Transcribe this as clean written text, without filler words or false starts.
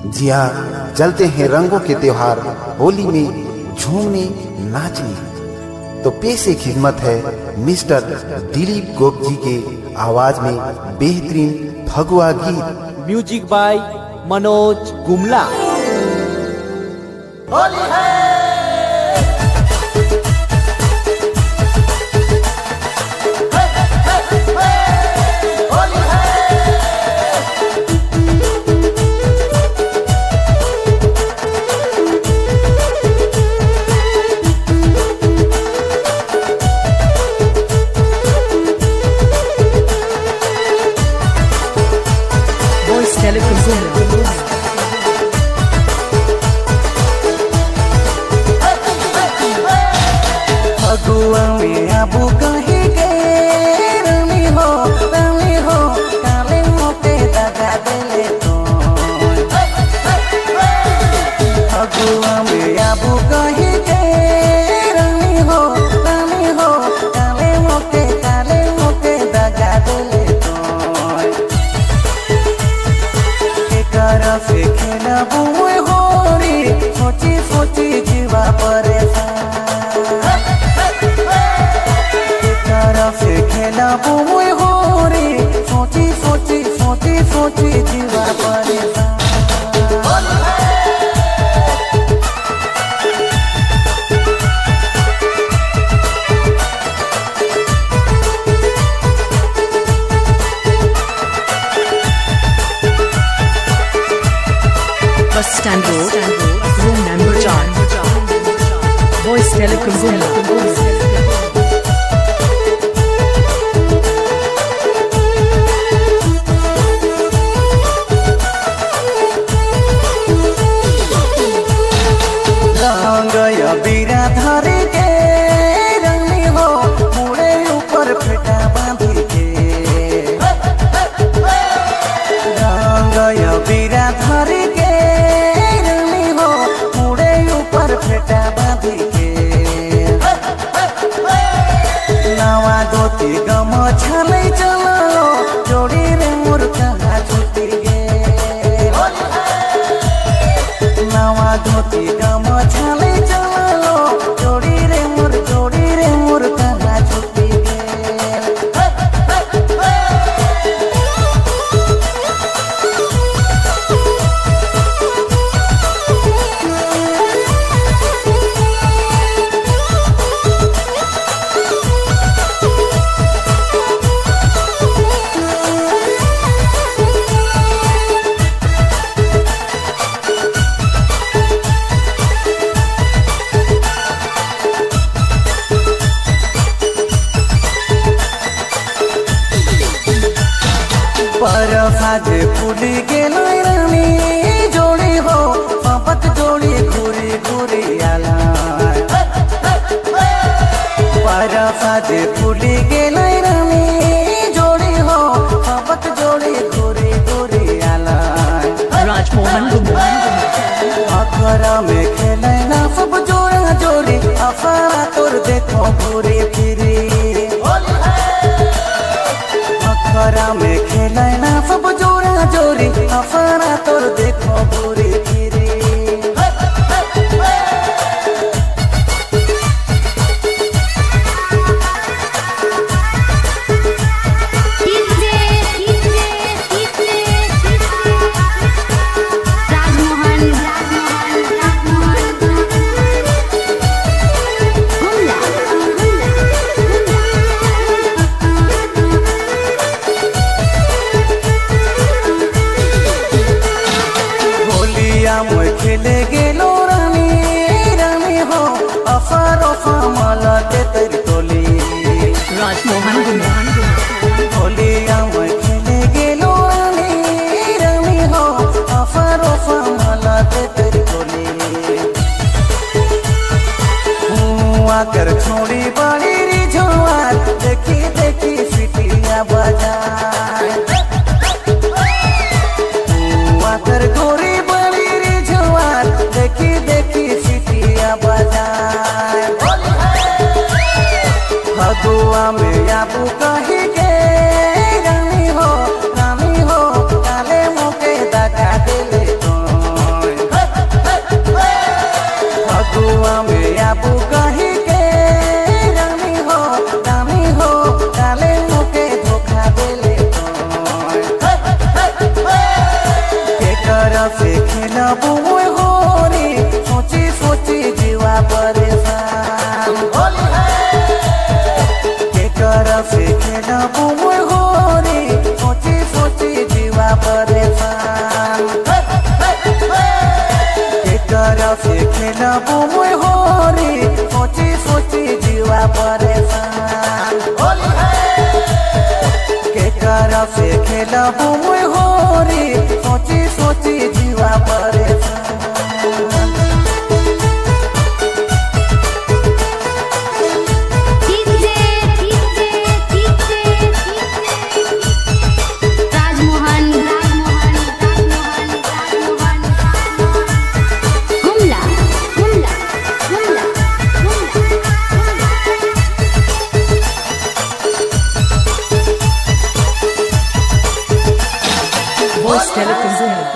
जी हाँ, चलते हैं रंगों के त्योहार होली में झूमने नाचने। तो पेशे खिदमत है मिस्टर दिलीप गोप जी के आवाज में बेहतरीन फगुआ गीत। म्यूजिक बाय मनोज गुमला। होली है। होली है। Voice Telecom Gumla. Phagua में आबू कहीं गे रानी हो काले मोटे दगा देले तो। फगुआ में आबू कहीं गे रानी हो काले मोटे दगा देले तो। से खेलबू होरी सोची सोची जीवा परेशान। से खेलबू होरी सोची सोची सोची सोची जीवा परेशान। Bus Stand Road, Room Number 4. Voice Telecom Gumla. रंग बीरा धर के रानी हो मुड़े ऊपर फेटा बांधी के। रंग बीरा धर के रानी हो मुड़े ऊपर फेटा बांधी के। नवा धोती गम छले चलो जोड़ी रे मोर कहाँ छुटी गे। नवा धोती गम छले चलो जोड़ी रे मोर कहाँ छुटी गे। जे फूली गेल रानी जोड़ी हो पापत जोड़ी घूरी घूरी आला। जे फूली गेल रानी जोड़ी हो पापत जोड़ी घूरी घूरी आला। राजमोहन गुमला। अखरा में खेले ना सब जोड़ा जोड़ी अफारा तोर देखो घूरी फिरी। अखरा में खेले ना सब जोड़ा जोड़ी अफारा तोर देखो घूरी फिरी। राजमोहन गुमला। होलिया मोय खेले गेलो रानी रानी हो अफार अफा माला के तेरी टोली। राजमोहन गुमला। होलिया मोय खेले गेलो रानी रानी हो अफार अफा माला के तेरी टोली। हुआ कर छोड़ी बड़ी री झुआर देखी देखी सिटिया बजार। हुआ कर गोरी बड़ी री झुआर देखी देखी सिटिया बजार। फगुआ में आबू कही के रानी हो काले मुके दगा देले तो। से खेलबो मोय होरी सोची सोची जीवा परेशान होली है के कर से खेलबो मोय होरी सोची सोची जीवा परेशान के कर से खेलबो मोय होरी सोची सोची जीवा परेशान होली है के कर से खेलबो मोय होरी सोची सोची जीवा परेशान। DJ DJ DJ Rajmohan Rajmohan Rajmohan Rajmohan Gumla Gumla Gumla Gumla. Voice Telecom Gumla.